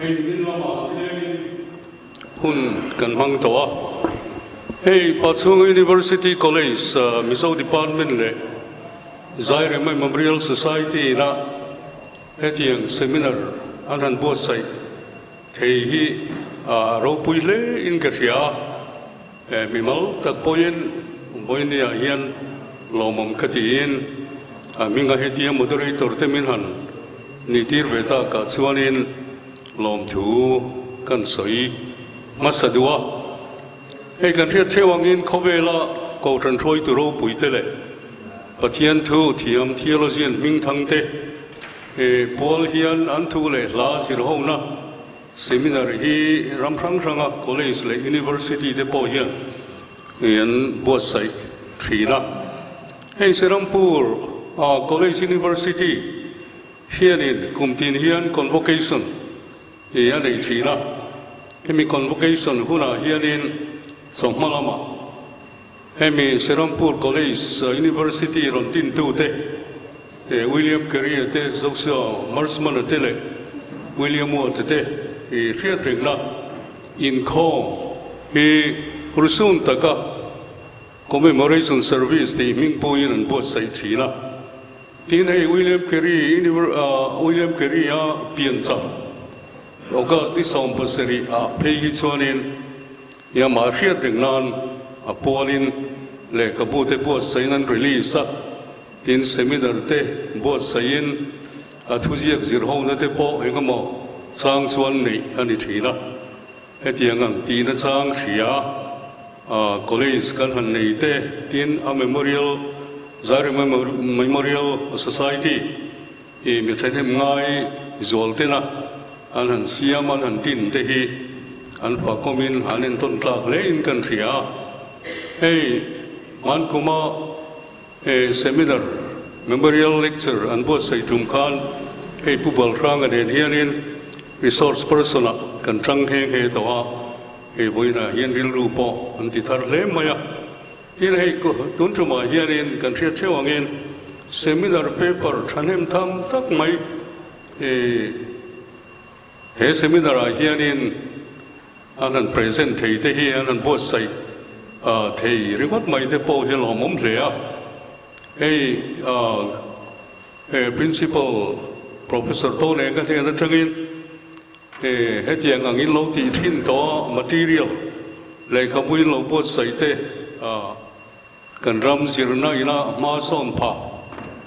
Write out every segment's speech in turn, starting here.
Hei nimin lamah nilengin hun kan hmang tawh a. Hei Pachhunga University College Mizo Department leh Zairema Memorial Society ina hetiang seminar an han buatsaih thei hi a ropui hle in ka hria a. Mimal tak pawhin vawinia hian lawmawm ka tiin a hminga hetia moderator te min han nihtir ve takah chuanin lawmthu kan sawi hmasa duh a. Hei kan hriat theuh angin khawvela Kohhran hruaitu ropui te leh Pathian thu thiam theologian hming thang te pual hian an thu leh hla zir hona seminar hi ram hrang hranga college leh university te pawh hian an buatsaih thin a. Hei Serampur College University hianin kum tin hian convocation i a nei thin a, hemi convocation hunah hianin chawhma lamah hemi Serampur College University rawn tintute William Carey-a te, Joshua Marshman-a te leh William Watt-a te i hriat rengna inkhawm hi rusun taka Commemoration Service tih hming pawhin an buatsaih thin a. Tin hei William Carey William Carey a piancham August ni 70 ah phei hi chuanin i amah hriat reng nan a pualin lehkhabu te buatsaihin an release a, tin seminar te buatsaihin a thuziak zir hona te pawh engemaw chang chuan neih a ni thin a. Hetiang ang tihna chang hria a college kan han nei te tin a memorial Zaire Memorial Society i mi thahnem ngai zual tena an han siam an han tin te hi an fakawmin an entawn tlak hle in kan hria a. Hei hmankuma seminar memorial lecture an buatsaih tum khan hei Pu Balhranga nen hianin resource person ah kan tang nghe nghe tawh a, hei vawiinah hian rilru pawh an ti thar hle mai a. Tin hei tun tumah hianin kan hriat theuh angin seminar paper thahnem tham tak mai he seminar ah hianin An han present thei te hi an han buatsaih thei ringawt mai te pawh hi a lawmawm hle a. Hei Principal Professor Tawne ka hnen atangin hetiang angin lo tih thin tawh a material lehkhabu in lo buatsaih te kan ram zirna ina hma sawn phah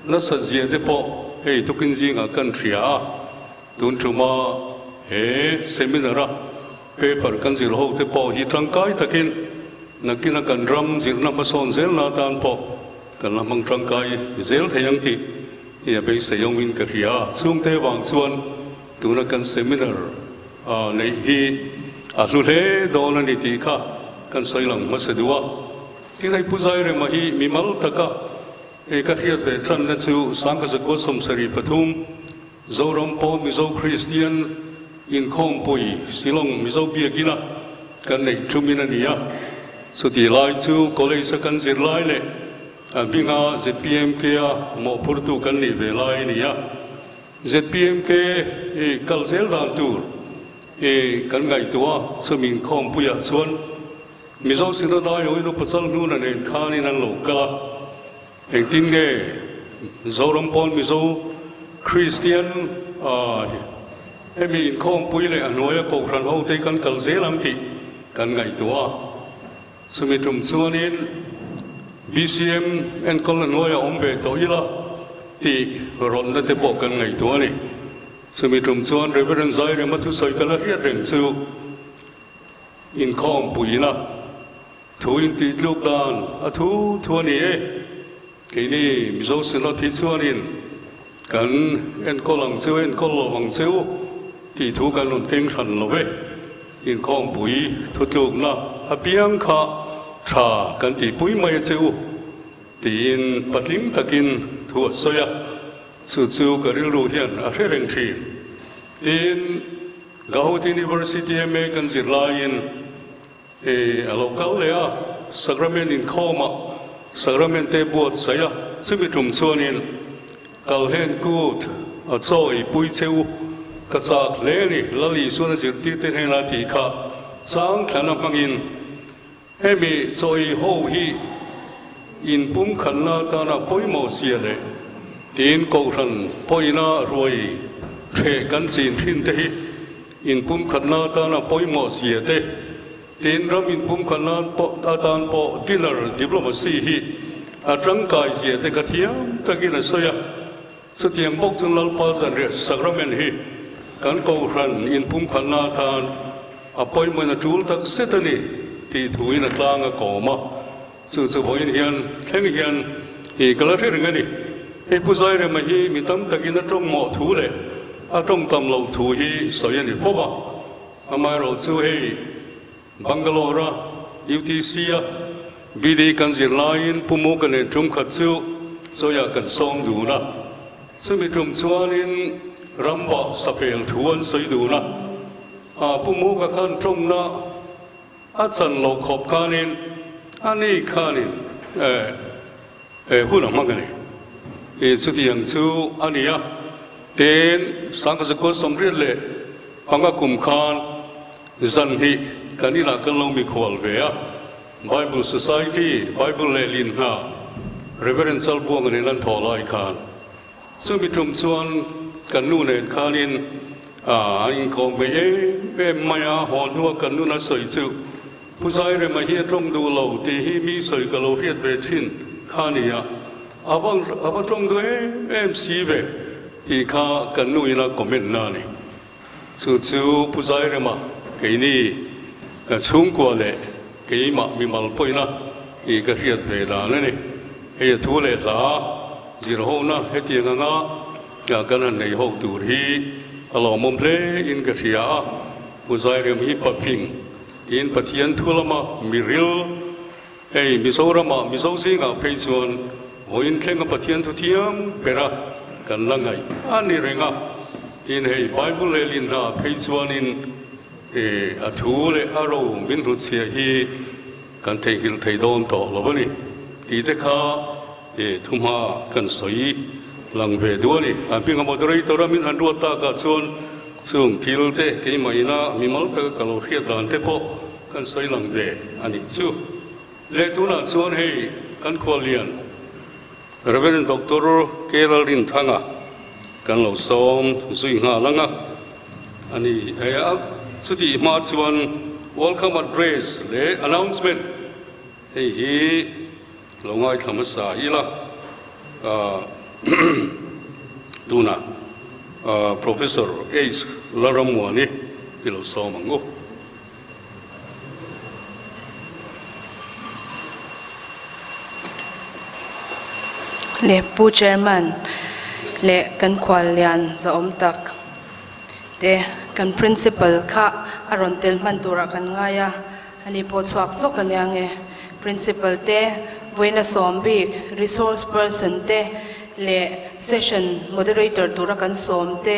nasa zia te pawh hei tukin zingah kan hria a. Tun tuma he seminar a paper kan zir ho te pawh hi tangkai takin nakina kan ram zirna hmasawn zelna atan pawh kan la hmang tangkai zel thei ang tih hi a beisei awmin ka hria a. Chhungte vang chuan tuna kan seminar neih hi a hlu hle dawn a ni tih kha kan sawi lang hmasa duh a. Tin hei Pu Zairema hi mimal taka hei ka hriat ve tanna chu Sangkazakua 73, Zoram pawh Mizo Kristian inkhawmpui Shillong Mizo biakina kan neih thumin a ni a. Chutih lai chu college a kan zir lai leh a hminga ZPMK a mawhphurtu kan nih ve lai a ni a. ZPMK i kal zel dan tur i kan ngaihtuah a, chumi inkhawmpuiah chuan Mizo Synod aiawhin Upa Chalhnuna nen khanin an lo kal a. Engtin nge Zoram pawn Mizo Kristian hemi inkhawmpui leh a hnuaia Kohhran hote kan kal zel ang tih kan ngaihtuah a. Chumi tum chuanin BCM enkawl a hnuaia awm ve tawh ila tih rawnna te pawh kan ngaihtuah a ni. Chumi tum chuan Reverend Zairema thusawi ka la hriat reng chu inkhawmpuina Thu in tih tluk dan a thu thu a ni e. Keini Mizo Synod hi chuanin kan enkawl ang cheu, enkawl lo ang cheu tih thu kan rawn keng hran lo e. Inkhawmpui thutlukna apiang kha tha kan tihpui mai a cheu tiin patling takin thu a sawi a, chu chu ka rilru hian a hre reng thin. Tin, Gauhati University MA kan zir laiin, E, a lo kal leh a, Sacrament inkhawmah Sacrament te buatsaih a, chumi tum chuanin Kalhen kut a chaw ei pui che u. Ka chak hle a ni, Lal Isuan a zirtirte hnena tih kha chang thlana hmangin hemi chawi ho hi inpumkhatna atana pawimawh zia leh tiin Kohhran pawina ruai hreh kan chin thin te hi inpumkhatna atana pawimawh zia te Tin, ram inpumkhatna atan pawh dinner diplomacy hi a tangkai zia te ka thiam takin a sawi a. Chutiang bawk chu Lalpa Zanriah Sacrament hi kan Kohhran inpumkhatna atan a pawimawhin a tul tak zet a ni tih thuin a tlang a kawm a. Chu chu vawiin hian thleng hian i ka la hre reng a ni. Hei Pu Zairema hi mi tam takin a tawngmawh thu leh a tawngtam loh thu hi sawi a ni fo a. Amaherawh chu hei Bangalore a UTC a BD kan zir laiin Pu Muka nen tum khat chu sawiah kan sawm dun a. Chumi tum chuanin rambah sapel thu an sawi dun a. Ah Pu Muka khan tawngna a chan loh khawp khanin ani khanin eh He hun a hmang a ni. I chutiang chu a ni a, tin Sangkazakua 85 kum khan zan hnih kan inah kan lo mikhual ve a, Bible Society Bible lehlin hna Reverend Chalbuanga nen an thawh lai khan chumi tum chuan kan nu nen khanin an inkawm ve em em mai a, haw hnua kan nun a sawi chu Pu Zairema hi a tawng duh lo tih hi mi sawi ka lo hriat ve thin kha a ni a, a va a va tawng duh em em si ve tih kha kan nu ina comment na a ni. Chu chu Pu Zairema keini chhungkua leh keimah mimal pawina tih ka hriat ve dan a ni. Hei a thu leh hla zir hona hetiang anga kan han nei ho tur hi a lawmawm hle in ka hria a, Pu Zairem hi pahming Tin, Pathian thu lama miril, hei Mizorama Mizo zingah phei chuan vawiin thlenga Pathian thu thiam bera kan la ngaih a ni reng a. Tin, hei Bible leh Linhna phei chuanin a thu leh a ro min hnutchhiah hi kan theihnghilh thei dawn tawh lo a ni tih te kha Thumha kan sawi lang ve duh a ni. A hminga moderator a min han ruat takah chuan chung thil te keimah ina mimal taka ka lo hriat dan te pawh kan sawi lang ve a nih chu. Leh tunah chuan hei kan khuallian Rev. Doctor K. Lalrinthanga kan lo sawm zui nghal ang a, a ni a. Chutih hma chuan welcome address leh announcement Hei hi lo ngaithla hmasa ila, tunah Professor H. Lalrammuani i lo sawm ang u. Le Pu Chairman leh kan khuallian zahawm tak te kan Principal kha a rawn tel hman turah kan ngai a. Ani pawh chhuak zawk a nia nge? Principal te, vawiina sawm bik, resource person te leh session moderator tura kan sawm te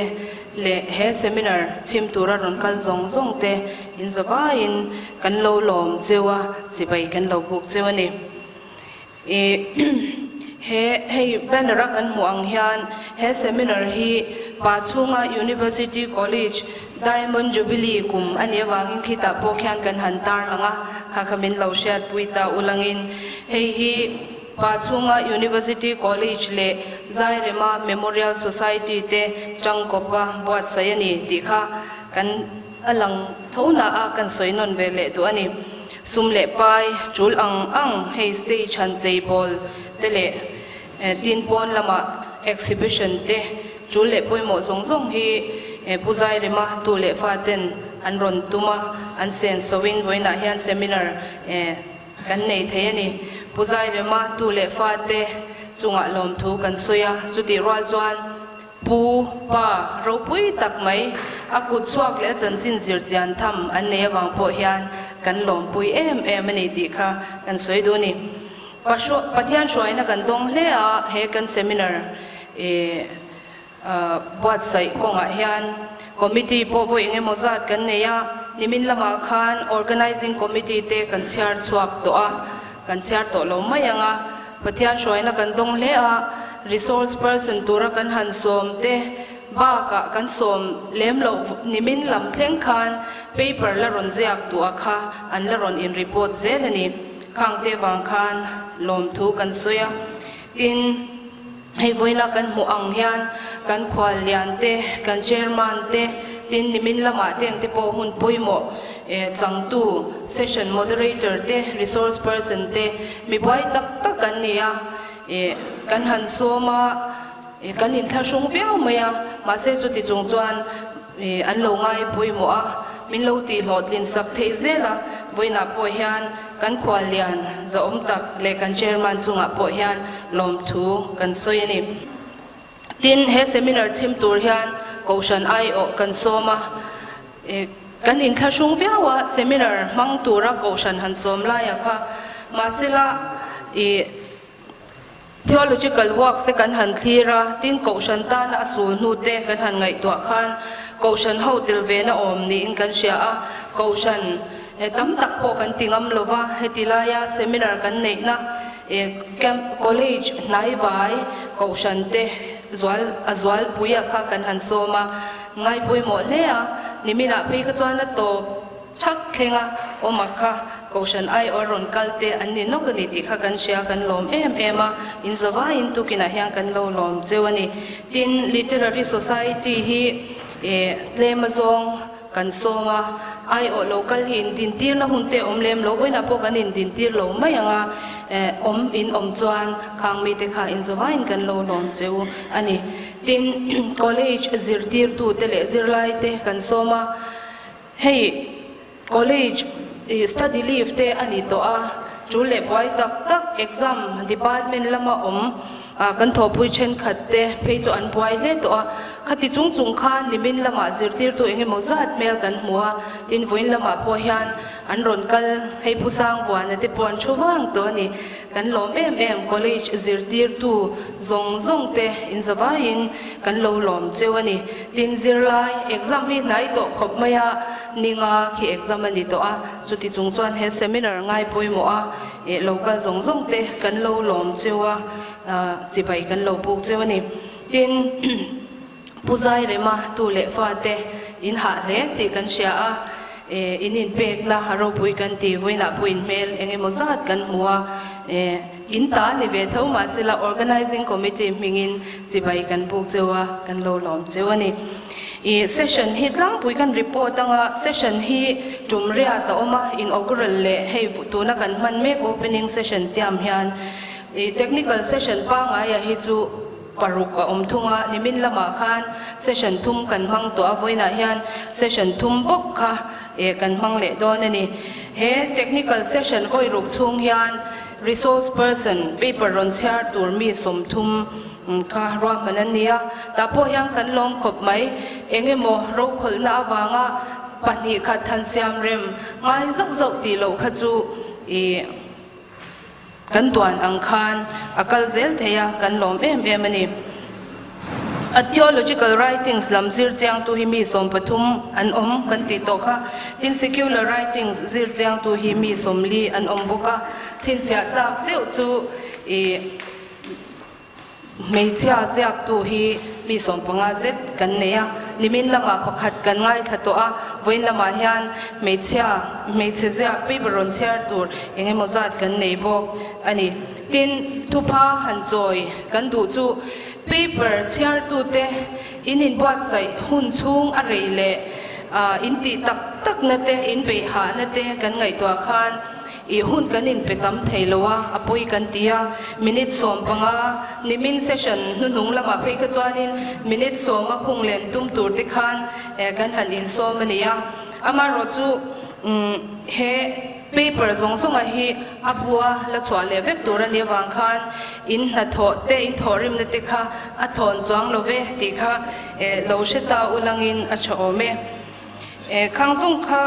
leh he seminar chhim tura rawn kal zawng zawng te in zavaiin kan lo lawm cheu a, chibai kan lo buk cheu a ni. I he hei banner a kan hmuh ang hian he seminar hi Pachhunga University College Diamond Jubilee kum a nih avangin khitah pawh khian kan han tar lang a, kha kha min lo hriatpui ta ulangin hei hi Pachhunga University College leh Zairema Memorial Society te tangkawpa buatsaih a ni tih kha kan a lang tho na a kan sawi nawn ve leh duh a ni. Sum leh pai tul ang ang hei stage han chei bawl te leh tin pawn lama exhibition te tul leh pawimawh zawng zawng hi Pu Zairema tu leh fa ten an rawn tum a, an sen soin vawiinah hian seminar kan nei thei a ni. Pu Zairema tu leh fa te chungah lawmthu kan sawi a, chutih rual chuan Pu, pa, ropui tak mai, a kut chhuak leh a chanchin zir chian tham an nei avang pawh hian kan lawmpui em em a ni tih kha kan sawi duh a ni. Pathian hruaina kan dawng hle a, he kan seminar buatsaih kawngah hian committee pawh vawi eng emaw zat kan nei a, nimin lamah khan organizing committee te kan chhiar chhuak tawh a, kan chhiar tawh lo mai ang a. Pathian hruaina kan dawng hle a, resource person tura kan han sawm te Bakah kan sawm lem loh nimin lam thleng khan paper la rawn ziak duh a kha an la rawn in report zel a ni. Khangte vang khan lawmthu kan sawi a. Tin, hei vawiina kan hmuh ang hian kan khual lian te, kan chairman te, tin nimin lamah te engte pawh hun pawimawh changtu session moderator te, resource person te mi buai tak tak kan ni a, kan han sawm a. Kan inthlahrung viau mai a, mahse chuti chung chuan an lo ngai pawimawh a, min lo tihhlawhtlin sak theih zel a, vawiinah pawh hian kan khuallian zahawm tak leh kan chairman chungah pawh hian lawmthu kan sawi a ni. Tin, he seminar chhim tur hian Kohhran aiawh kan sawm a, kan inthlahrung viau a, seminar hmang tura Kohhran han sawm laia kha, mahsela ih, Theological works te kan han thlir a, tin Kohhran tana a sul hnu te kan han ngaihtuah khan Kohhran ho tel ve na awm niin kan hria a, Kohhran tam tak pawh kan ti ngam lo va, heti laia seminar kan neihna camp college hnaivai Kohhran te zual a zualpui a kha kan han sawm a, ngai pawimawh hle a, niminah phei kha chuan a tawp. Chhak thlenga awm a kha Kohhran aiawh rawn kal te an ni nawk a ni tih kha kan hria, kan lawm em em a, in zavaiin tukinah hian kan lo lawm cheu a ni. Tin, Literary Society hi tlem azawng kan sawm a, aiawh lo kal hi indintirna hun te awm lem lo, vawiinah pawh kan indintir lo mai ang a, awm in awm chuan khang mite kha in zavaiin kan lo lawm cheu a ni. Tin, College zirtirtute leh zirlaite kan sawm a. Hei college study leave te a ni tawh a, tul leh buai tak tak exam department lama awm kan thawhpui thenkhat te phei chu an buai hle tawh a, khati chung chung khan nimin lamah zirtirtu eng emaw zat hmel kan hmu a, tin vawiin lamah pawh hian an rawn kal hei Pu Sangvuana te pawh an thu vang tawh a ni. Kan lawm em em college zirtirtu zawng zawng te in zavaiin kan lo lawm cheu a ni. Tin zirlai exam hi hnai tawh khawp mai a, ninga khi exam a ni tawh a, chuti chung chuan he seminar ngai pawimawh a eh lo kal zawng zawng te kan lo lawm cheu a, chibai kan lo buk cheu a ni. Tin Pu Zairema tu leh fa te in hah hle tih kan hria a, in inpekna a ropui kan ti, vawiinah pawh in hmel eng emaw zat kan hmu a, in ta ni ve tho mahsela Organizing Committee hmingin chibai kan buk cheu a, kan lo lawm cheu a ni. I session hi tlangpui kan report anga session hi tum riat a awm a, inaugural leh hei tuna kan hman mek opening session tiam hian i technical session pangaia hi chu Paruk a awm thung a, nimin lamah khan session thum kan hmang tawh a, vawiinah hian session thum bawk kha eh kan hmang leh dawn a ni. He technical session vawi ruk chhung hian resource person paper rawn chhiar tur mi 30 kha ruahman an ni a, tah pawh hian kan lawm khawp mai. Eng emaw rokhawlhna avanga pahnih khat han siam rem ngai zauh zauh tih loh kha chu ih. Kan duan ang khan a kal zel thei a, kan lawm em em a ni. A theological writings lam zir chiangtu hi mi 13 an awm kan tih tawh kha. Tin, secular writings zir chiangtu hi mi 40 an awm bawk a. Chhinchhiah tlak deuh chu ih. Hmeichhia ziaktu hi mi 15 zet kan nei a, nimin lamah pakhat kan ngaithla tawh a, vawiin lamah hian hmeichhia hmeichhe ziak paper rawn chhiar tur eng emaw zat kan nei bawk a ni. Tin, thupha han chawi kan duh chu paper chhiartute in inbuatsaih hun chhung a rei leh in tih tak takna te, in beihhahna te kan ngaihtuah khan, I hun kan inpe tam thei lo a, a pawi kan ti a, minute 15, nimin session hnuhnung lamah phei kha chuanin minute 10 a khung len tum tur te khan kan han insawm a ni a. Amaherawh chu he paper zawng zawnga hi a bua la chhuah leh vek tur a nih avang khan in hnathawh te, in thawhrimna te kha a thlawn chuang lo ve tih kha lo hre ta ulangin a tha awm e. Khang zawng kha.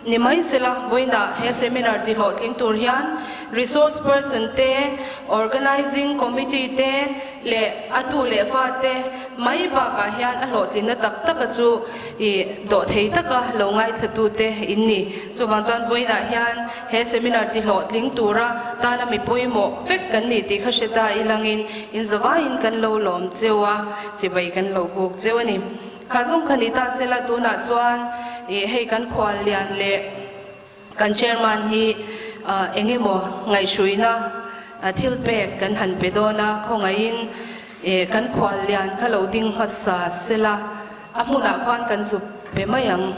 Ni mai sela, vawiinah he seminar tihlawhtling tur hian resource person te, organising committee te leh a tu leh fa te mai bakah hian a hlawhtlinna tak taka chu i dawh thei taka lo ngaithla te in ni. Chuvang chuan vawiinah hian he seminar tihlawhtling tura tana mi pawimawh vek kan ni tih kha hre ta ilangin inzawaiin kan lo lawm cheu a, chibai kan lo buk cheu a ni. Kha zawng kha ni ta sela tunah chuan ih hei kan khual lian leh kan chairman hi eng emaw ngaihhruina thil pek kan han pe dawn a, khawngaihin ih kan khual lian kha lo ding hmasa sela a hmunah khuan kan zup pe mai ang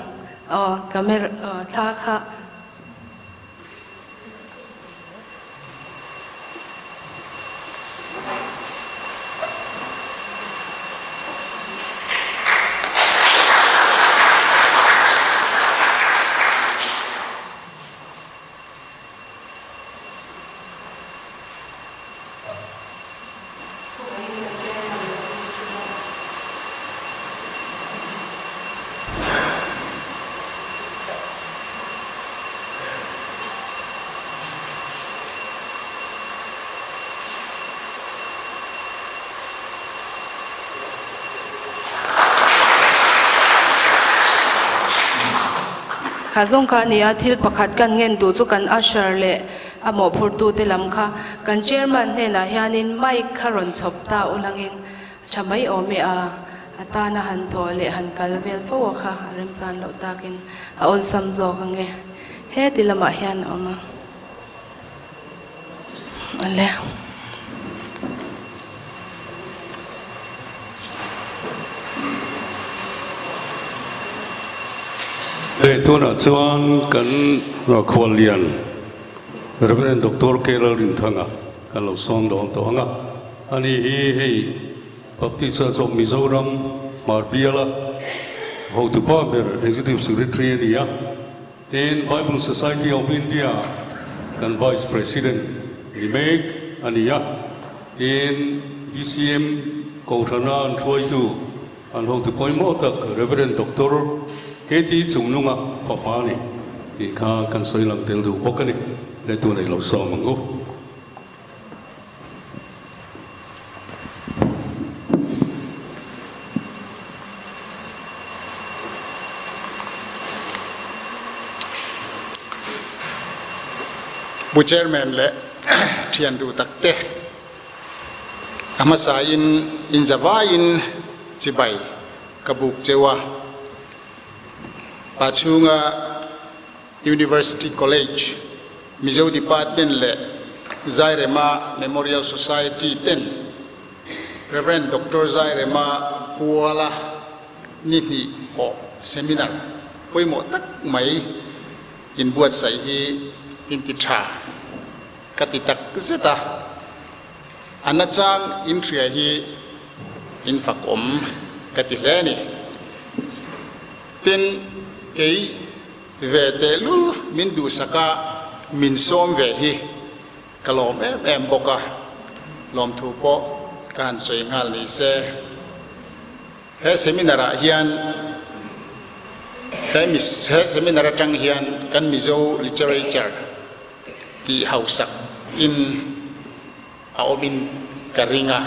aw camera thla kha. Kha zawng kha a ni a, thil pakhat kan ngen duh chu kan usher leh a mawhphurtute lam kha kan chairman hnenah hianin mic kha rawn chhawp ta ulangin Tha mai awm e a, a tana han thawh leh han kal vel fo a kha a remchan loh takin a awlsam zawk ang e. Heti lamah hian a awm a. Awle. Hei tunah chuan kan khuallian Rev. Doctor K. Lalrinthanga kan lo sawm dawn tawh ang a. Ani hi hei Baptist Church of Mizoram Hmar Biala hotupa ber Executive Secretary a ni a, tin Bible Society of India kan Vice President ni mek a ni a, tin BCM Kohhrana an hruaitu an hotu pawimawh tak Rev. Doctor KT Chungnunga fapa a ni tih kha kan sawi lang tel duh bawk a ni. Lettu nei lo sawm ang u. Pu Chairman leh thian duh tak te, a hmasa in inzavaiin chibai ka buk cheu a, pa chhunga University College, Mizo Department leh Zairema Memorial Society ten Rev. Doctor Zairema Puala ni hnih pawh seminar pawimawh tak mai inbuatsaih hi inti tha ka ti tak zet a, a nachang inhria hi infakawm ka ti hle a ni. Tin, kei ve tehlul min duhsak a, min sawm ve hi ka lawm em em bawk a, lawmthu pawh ka han sawi nghal ni se. He seminar ah hian he he seminar atang hian kan Mizo literature tih hausak in a awm in ka ring a.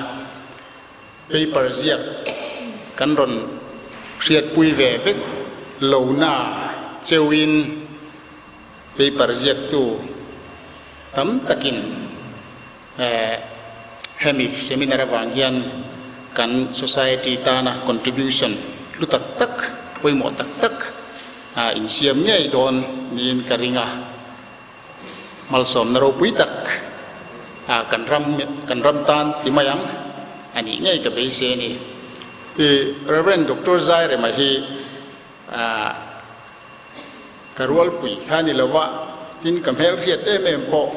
Paper ziak kan rawn hriatpui ve vek lo na cheuin paper ziaktu tam takin hemi seminar avang hian kan society tana contribution hlu tak tak, pawimawh tak tak insiam ngei dawn niin ka ring a. Malsawmna ropui tak a kan ram kan ram tan ti mai ang a nih ngei ka beisei a ni. I Rev. Doctor Zairema hi ah ka rualpui kha ni lo a, tin ka hmelhriat em em pawh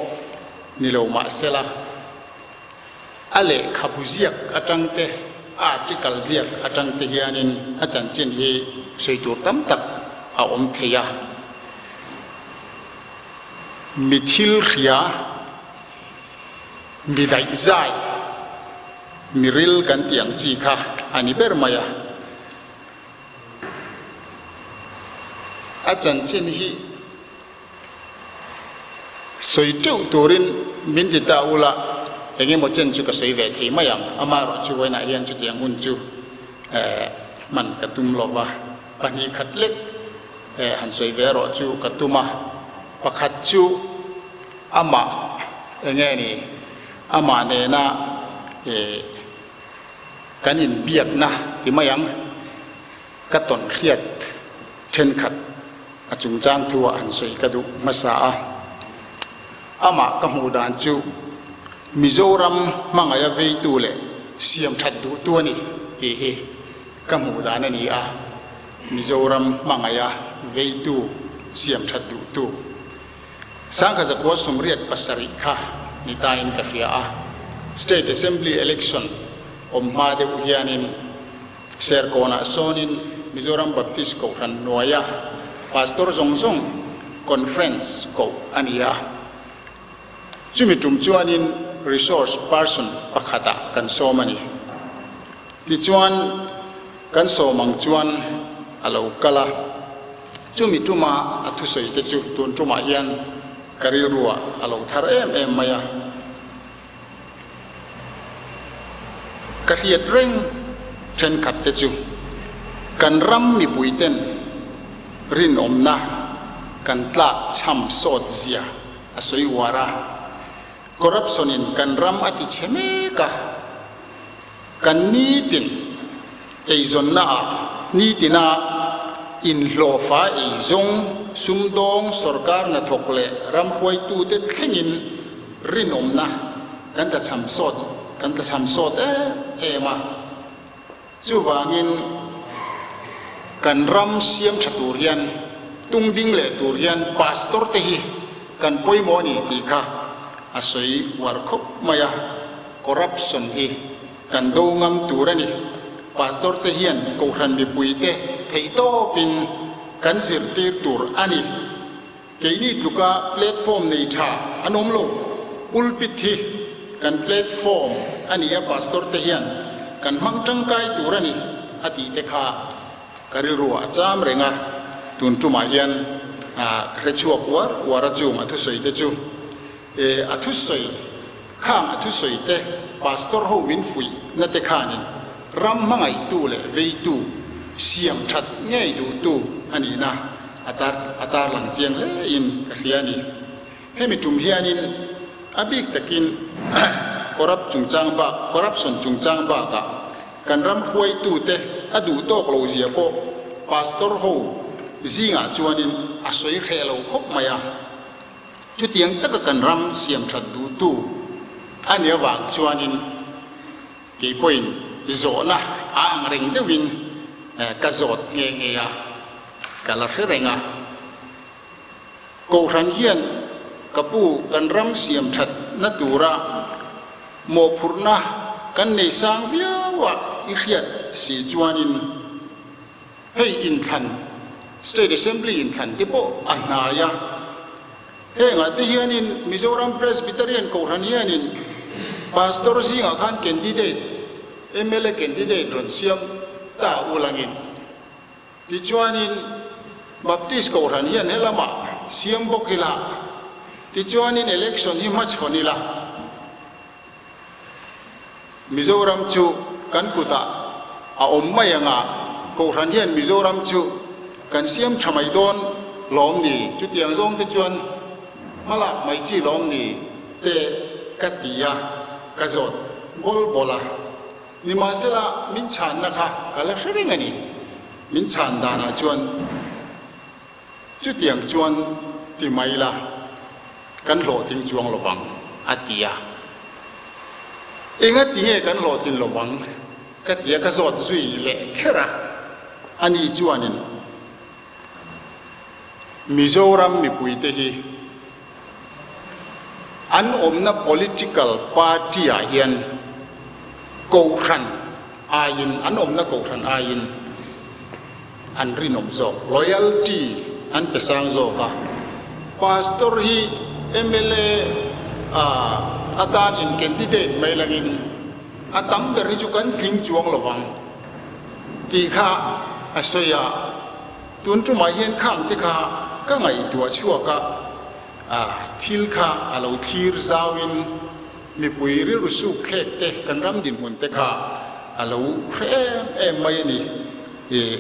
ni lo mahsela a lehkhabu ziak atang te, a article ziak atang te hianin a chanchin hi sawi tur tam tak a awm thei a. Mi thil hria, mi daihzai, mi ril kan tih ang chi kha a ni ber mai a. A chanchin hi. Sawi teuh turin min ti ta ula, eng emaw chen chu ka sawi ve thei mai ang. Amaherawhchu vawiinah hian chutiang hun chu hman ka tum lo va, pahnih khat lek han sawi ve erawh chu ka tum a. Pakhat chu amah eng nge ni, amah nena kan inbiakna ti mai ang, ka tawn hriat thenkhat a chungchang thu ah han sawi ka duh hmasa a. Amah ka hmuh dan chu Mizoram hmangaih a veitu leh siam that duhtu a ni tih hi ka hmuh dan a ni a. Mizoram hmangaih a veitu, siam that duhtu. Sangkha zakua sawmriat pasarih kha ni tain ka hria a. State Assembly Election awm hma deuh hianin Serkawnah sawnin Mizoram Baptist Kohhran hnuaia Pastor zawng zawng Conference koh a ni a. Chumi tum chuanin Resource Person pakhatah kan sawm a ni. Tichuan kan sawm ang chuan a lo kal a. Chumi tuma a thusawi te chu tun tumah hian ka rilruah a lo thar em em mai a. Ka hriat reng thenkhat te chu kan ram mipui ten rinawmna kan tlak chham sawt zia a sawi uar a, corruption in kan ram a ti chhe mek a, kan nitin eizawnna ah nitina inhlawhfa eizawng, sumdawng, sorkar hnathawk leh ram hruaitute thlengin rinawmna kan tlachham sawt kan tlachham sawt em em a. Chuvangin kan ram siam tha tur hian tung ding leh tur hian pastor te hi kan pawimawh a ni tih kha a sawi uar khawp mai a, corruption hi Kan do ngam tur a ni. Pastor te hian Kohhran mipui te theihtawpin kan zirtir tur a ni. Keini tluka platform nei tha an awm lo. Pulpit hi kan platform a ni a, Pastor te hian kan hmang tangkai tur a ni a tih te kha ka rilruah a cham reng a. Tun tumah hian ka hrechhuak uar uar a chung a thusawi te chu a thusawi Khang a thusawi te Pastor ho min fuih na te khanin ram hmangaihtu leh veitu, siam that ngei duhtu a nihna a tar a tarlang chiang hle in ka hria a ni. Hemi tum hianin a bik takin corrupt chungchang bak corruption chungchang bakah kan ram hruaitu te a duh tawk lo zia pawh Pastor ho zingah chuanin a sawi hreh lo khawp mai a. Chutiang taka kan ram siam that duhtu a nih avang chuanin kei pawhin zawhna a ang reng deuhin ka zawt nghe nghe a, ka la hre reng a. Kohhran hian ka pu kan ram siam that na tura mawhphurhna kan nei sang viau a i hriat si chuanin, Hei inthlan, State Assembly inthlan te pawh a hnai a. Hengah te hianin Mizoram Presbyterian Kohhran hianin Pastor zingah khan candidate, mla candidate rawn siam ta ulangin. Tichuanin Baptist Kohhran hian helamah siam bawk ila, tichuanin election hi hmachhawn ila. Mizoram chu kan kutah a awm mai ang a, Kohhran hian Mizoram chu kan siam tha mai dawn lawm ni? Chutiang zawng te chuan hmalak mai chi lawm ni? te ka ti a, ka zawt bawl bawl a. Nimahsela min chhanna kha ka la hre reng a ni. Min chhan danah chuan Chutiang chuan ti mai la, kan hlawhtling chuang lo vang, a ti a. Enga ti nge kan hlawhtlin lo vang? ka ti a, ka zawt zui leh kher a. Ani chuanin, Mizoram mipuite hi an awmna political party-ah hian kohhran aiin, an awmna kohhran aiin, an rinawm zawk, loyalty an pe sang zawk a, Pastor hi mla atan in candidate mai langin a tam ber hi chu kan tling chuang lo vang tih kha a sawi a, tun tumah hian khang te kha ka ngaihtuah chhuak a. Thil kha a lo thlir zauin mipui rilru suk thlek te kan ram dinhmun te kha a lo hre em em mai a ni.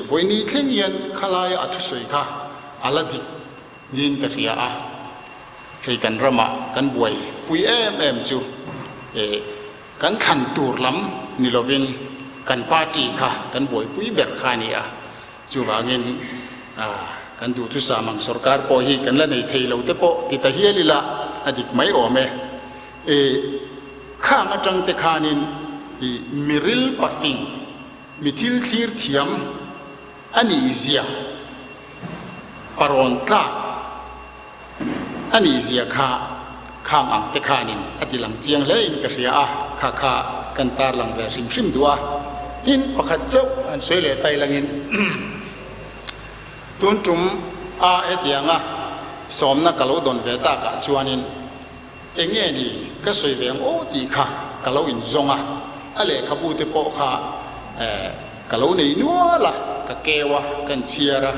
Vawiini thleng hian khalaia a thusawi kha a la dik niin ka hria a, hei kan ramah kan buai pui em em chu kan thlan tur lam ni lovin kan party kha kan buaipui ber kha a ni a. Chuvangin kan duhthusam ang sorkar pawh hi kan la nei thei lo te pawh ti ta hial ila a dik mai awm e. E khang atang te khanin i miril pafing, mi thil thlir thiam a nih zia, parawn tlak a nih zia kha khang ang te khanin a ti lang chiang hle in ka hria a, kha kha kan tar lang ve hrim hrim duh a. Tin, pakhat chauh an sawi leh tai langin tun tum a hetianga sawmna ka lo dawn ve takah chuanin eng nge ni ka sawi ve ang aw tih kha ka lo inzawng a, a lehkhabu te pawh kha ka lo nei nual a, ka keu a, ka inchhiar a,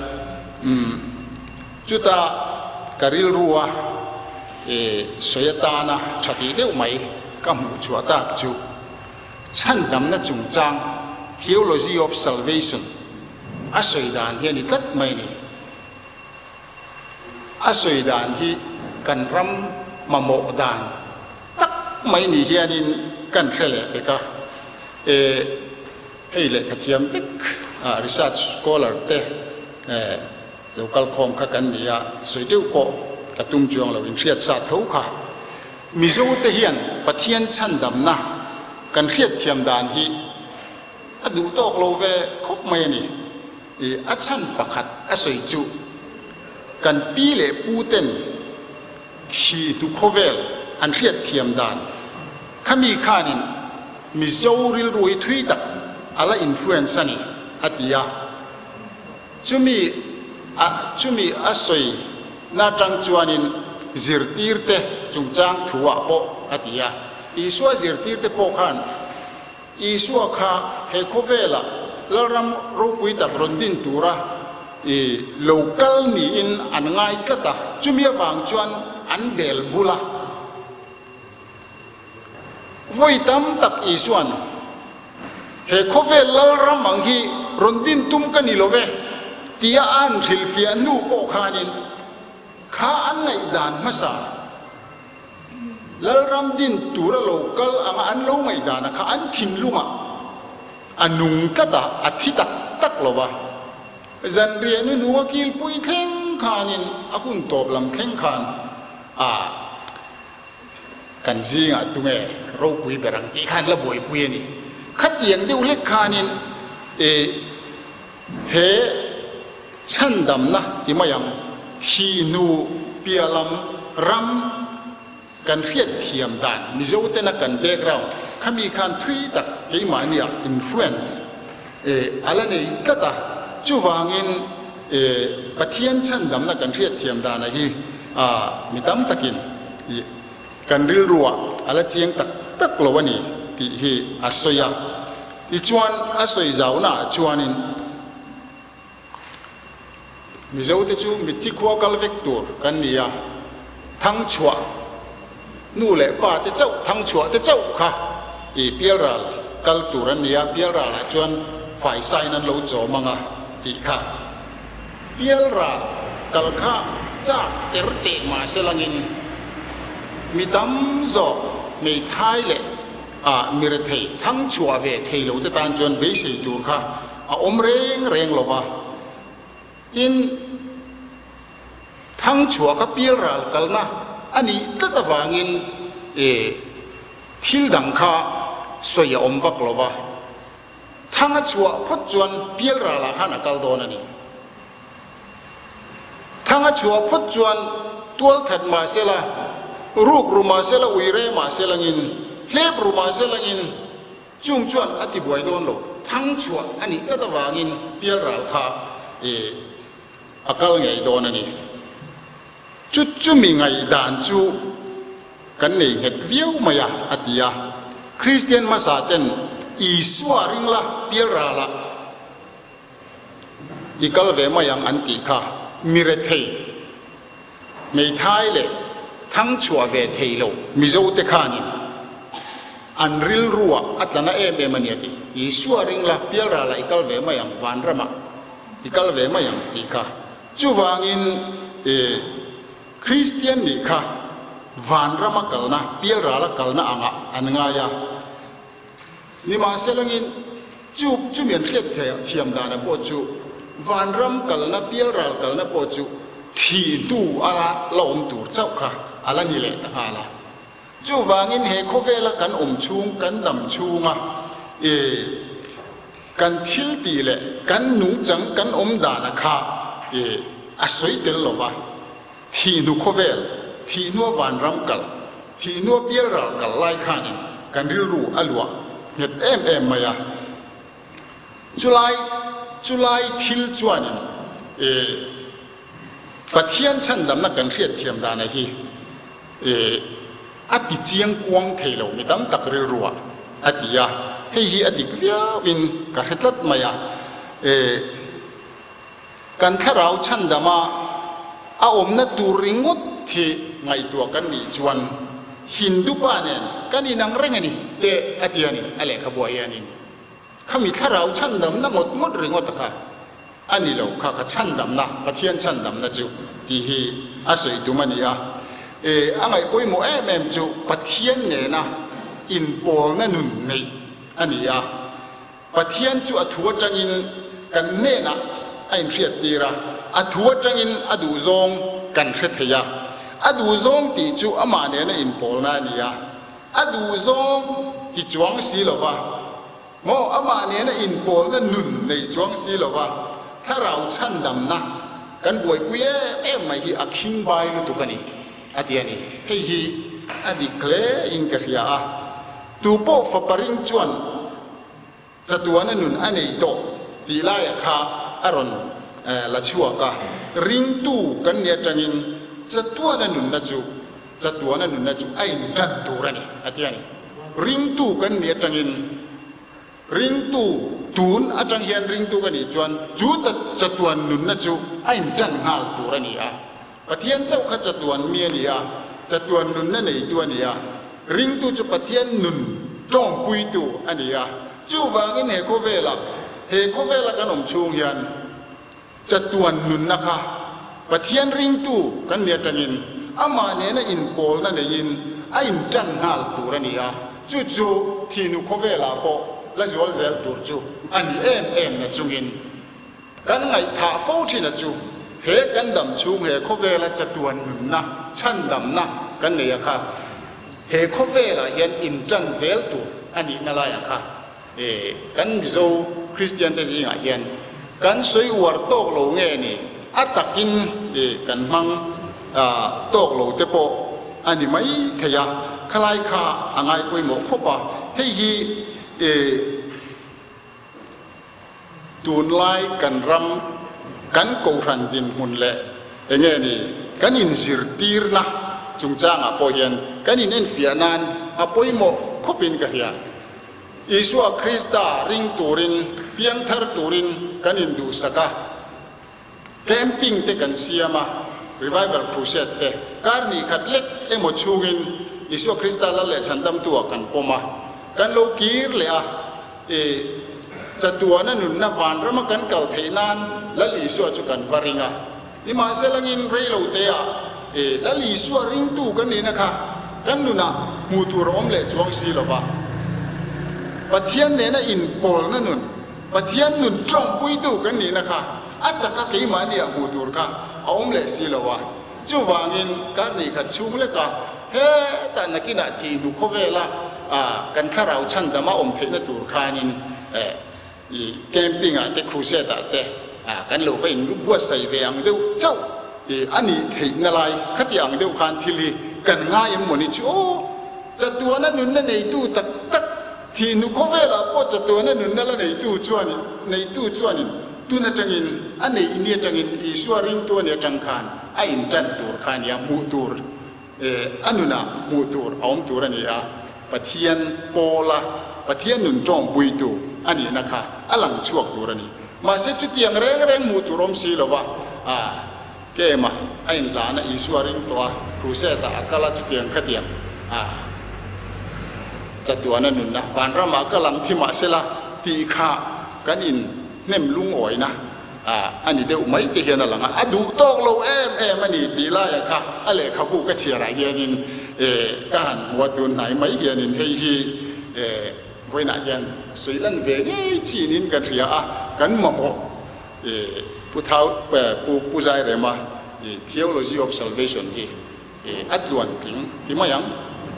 umm. Chutah ka rilrua e sawi atana tha tih deuh mai ka hmuh chhuah tak chu chhandamna chungchang, theology of salvation, a sawi dan hi a ni tlat mai a ni. A sawi dan hi kan ram mamawh dan tak mai ni hianin kan hre leh pek a, e hei lehkha thiam vek research scholar te Lo kal khawm kha kan ni a, sawi deuh pawh ka tum chuang lo, inhriat sa tho kha. Mizo te hian Pathian chhandamna kan hriatthiam dan hi a duh tawk lo ve khawp mai a ni. I a chhan pakhat a sawi chu kan pi leh pu ten thi hnu khawvel an hriatthiam dan khami khanin Mizo rilru hi thui tak a la influence a ni a ti a. Chumi a chumi a sawi na tang chuanin zirtirte chungchang thuah pawh a ti a. Isua zirtirte pawh khan Isua kha he khawvela Lalram ropui tak rawn din tura i lo kal niin an ngai tlat a, chumi avang chuan an bel bul a. Vawi tam tak Isua'n, He khawvel Lalram ang hi rawn din tum ka ni lo ve, tia a han hrilhfiah hnu pawh khanin kha an ngaihdan hmasa Lalram din tura lo kal anga an lo ngaihdana kha an thinlungah a nung tlat a, a thi tak tak lo va. Zanriah nu hnua kilpui thleng khanin a hun tawp lam thleng khan a. Kan zingah tunge ropui ber ang tih khan la buaipui a ni. Khatiang deuh hlek khanin e he chhandamna ti mai ang, thi hnu piah lam ram kan hriatthiam dan Mizo tena kan background khami khan thui tak keimahnia influence e a la nei tlat a. Chuvangin e Pathian chhandamna kan hriatthiam dana hi a mi tam takin i kan rilruah a la chiang tak tak lo a ni tih hi a sawi a. Tichuan a sawi zaunaah chuanin Mizote chu mitthi khua kal vek tur kan ni a, thangchhuah nu leh pa te chauh thangchhuah te chauh kha i pialral kal tur an ni a, pialralah chuan faisain an lo chawm ang a tih kha. Pialral kal kha chak er teh mah se langin mi tam zawk hmeithai leh a mi rethei thang chhuah ve thei lo te tan chuan beisei tur kha a awm reng reng lo va. Tin, thang chhuah kha pialral kalna a nih tlat avangin e thil dang kha sawi a awm vak lo va. Thang a chhuah phawt chuan pialralah khan a kal dawn a ni. Thang a chhuah phawt chuan tual that mah sela, ruk ru mah sela, ui re mah selangin, hlep ru mah selangin chung chuan a ti buai dawn lo. Thang chhuah a nih tlat avangin pialral kha a kal ngei dawn a ni. Chu chumi ngaihdan chu kan nei nghet viau mai a, a ti a. Kristian hmasa ten Isua ring la pialralah i kal ve mai ang an tih kha mi rethei, hmeithai leh. Thang chhuah ve thei lo Mizo te khanin an rilruah a tla na em em a ni a ti. Isua ring la, pialralah i kal ve mai ang, vanramah i kal ve mai ang tih kha. Chuvangin e Kristian nih kha vanrama kalna, pialrala kalna angah an ngai a. Nimahselangin chu chumi an hriat thiam dana pawh chu vanram kalna, pialral kalna pawh chu thih hnu a la awm tur chauh kha a la ni leh ta nghal a. Chuvangin he khawvela kan awm chhung, kan dam chhunga e kan thil tih leh kan nungchang kan awm dana kha e a sawi tel lo va, thih hnu khawvel, thih hnua vanram kal, thih hnua pialral kal lai khanin kan rilru a luah nghet em em mai a. Chulai chulai thil chuanin e Pathian chhandamna kan hriatthiam dana hi e a ti chiang kuang thei lo mi tam tak rilruah a ti a, hei hi a dik viauin ka hre tlat mai a. E kan thlarau chhandama a awmna tur ringawt hi ngaihtuah kan nih chuan Hindu pa nen kan inang reng a ni te a ti a ni a lehkhabuah hianin. Khami thlarau chhandamna ngawt ngawt ringawt kha a ni lo, kha kha chhandamna, Pathian chhandamna chu tih hi a sawi tum a ni a. E, a ngaih pawimawh em em chu Pathian nena inpawlna nun neih a ni a. Pathian chu a thu atangin kan hnenah a inhriattir a, a thu atangin a duhzawng kan hre thei a. A duhzawng tih chu amah nena inpawlna a ni a. A duhzawng ti chuang si lo va, maw amah nena inpawlna nun nei chuang si lo va, thlarau chhandamna kan buaipui em em mai hi a khing bai lutuk a ni, a ti a ni. Hei hi a dik hle in ka hria a, tu pawh fapa ring chuan chatuana nun a nei tawh tih laiah kha a rawn la chhuak a, ringtu kan nih atangin chatuana nunna chu Chatuana nunna chu a inṭan tur a ni, a ti a ni. Ringtu kan nih aṭangin, ringtu tun aṭang hian ringtu ka nih chuan chu chatuan nunna chu a inṭan nghal tur a ni a. Pathian chauh kha chatuan mi a ni a, chatuan nunna neitu a ni a. Ringtu chu Pathian nun ṭawngpuitu a ni a. Chuvangin he khawvela, he khawvela kan awm chhung hian, Chatuan nunna kha Pathian ringtu kan nih atangin amah nena inpawlna neiin a intan nghal tur a ni a, chu chu thihnu khawvelah pawh la zual zel tur chu a ni em em na chungin kan ngaihthah fo thin a chu he kan dam chhung he khawvela chatuan nunna chhandamna kan nei a kha he khawvelah hian intan zel tur a nihna laiah kha E, kan Mizo Kristian te zingah hian kan sawi uar tawk lo nge ni? A takin e kan hmang tawk lo te pawh a ni mai thei a, khalai kha a ngai pawimawh khawp a. Hei hi e tunlai kan ram kan kohhran dinhmun leh enge ni kan inzirtirna chungchangah pawh hian kan inenfiah nan a pawimawh khawpin ka hria. Isua Krista ring turin, piangthar turin kan induhsak a, camping te kan siam a, revival crusade te kar ni khat lek emaw chhungin Isua Krista lal leh chhandamtu ah kan pawm a, kan lo kir leh a, i chatuana nunna vanrama kan kal theih nan Lal Isua chu kan va ring a. Nimahselangin reilo te ah i Lal Isua ringtu kan nihna kha kan nunah hmuh tur a awm leh chuang si lo va. Pathian nena inpawlna nun, Pathian nun tawngpuitu kan nihna kha a taka keimahni ah hmuh tur kha a awm leh si lo a. Chuvangin kar nih khat chhung leka hetah nakinah thih hnu khawvela kan thlarau chhandam a awm theihna tur khanin I camping ah te crusade ah te kan lo va in buatsaih ve ang deuh chauh i a nih theih na lai khati ang deuh khan thil hi kan ngai em mawni chu aw chatuana nunna neitu tak tak thihnu khawvel ah pawh chatuana nunna la neitu chuan neitu chuanin tun atangin a neih ni atangin Isua ringtu a nih atang khan a in tan tur kha a nia hmuh tur A nunah hmuh tur a awm tur a ni a, Pathian pawla Pathian nun tawngpuitu a nihna kha a lang chhuak tur a ni. Mahse chutiang reng reng hmuh tur awm si lova, a Kemah a inhlan a, Isua ring tawh a, crusade ah a kal a, chutiang khatiang a chatuan a nunna vanramah ka lang thi mahsela tih kha kan in hnem lungawina a ni deuh mai te hian a lang a, a duh tawk lo em em a ni tih laia kha a lehkhabu ka chhiarah hianin ka han hmu a, tun hnai mai hianin hei hi vawiinah hian sawi lan ve ngei chinin kan hria a, kan mamawh Pu Thau Pu Pu Zairema Theology of Salvation hi a tluan tling ti mai ang,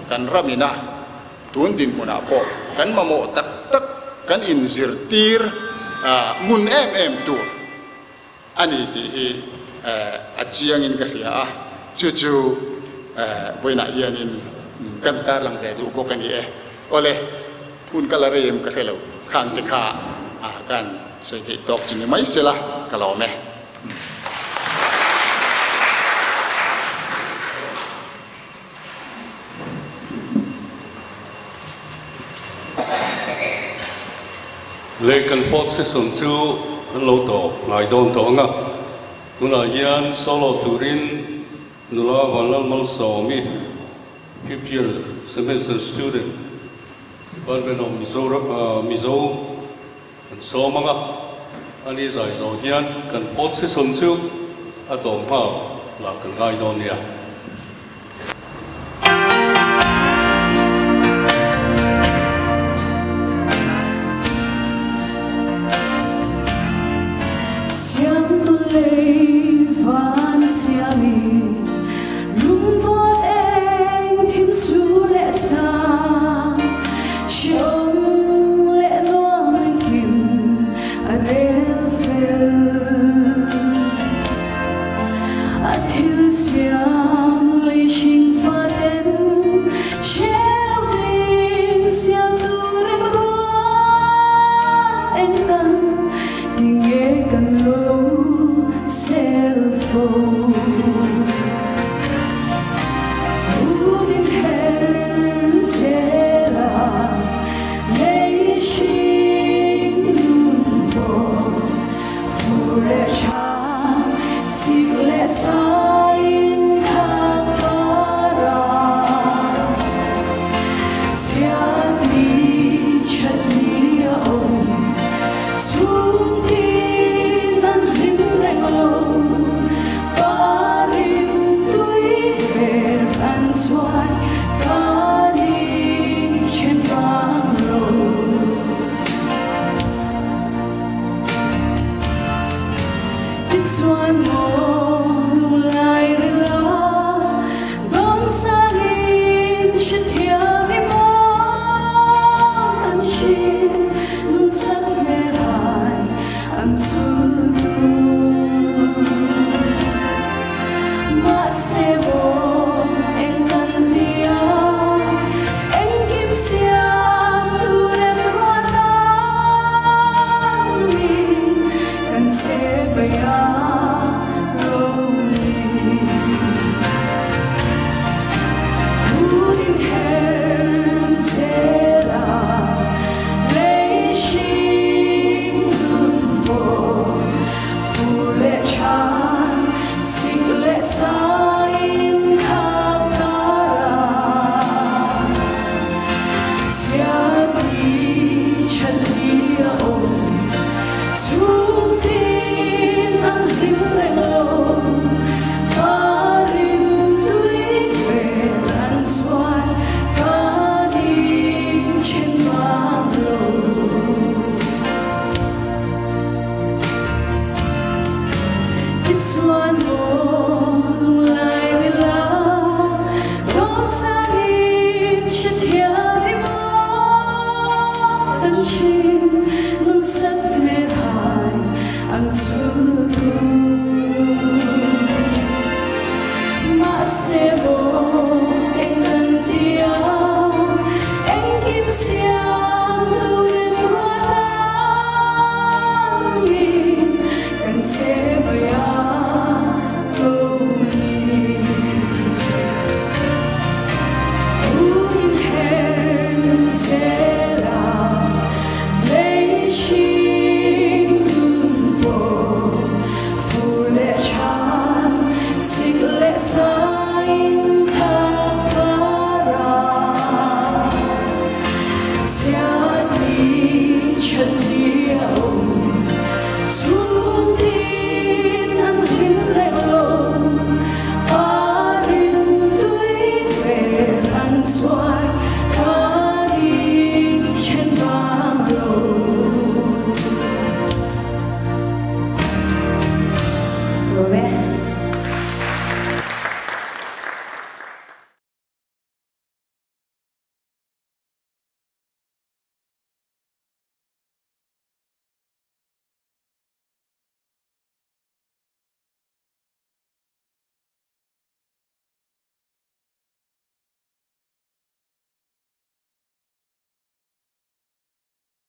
kan ramina tun dinhmunah pawh kan mamawh tak tak kan inzirtir ngun em em tur a ni tih hi a chiangin ka hria a, chu chu vawiinah hianin kan tarlang ve duh bawk a ni e. Awle, hun ka la rei em ka hre lo, khang te kha kan sawi theih tawk chu ni mai sela ka lawm e. Lei kan fourth session chu an lo tawp ngai dawn tawh ang a, tunah hian solo turin nula Vanlalmalsawmi fifth year semester student department of Mizoram Mizo Kan sawm ang a, ani zai zawh hian kan fourth session chu a tawm nghal lah kan ngai dawn nia.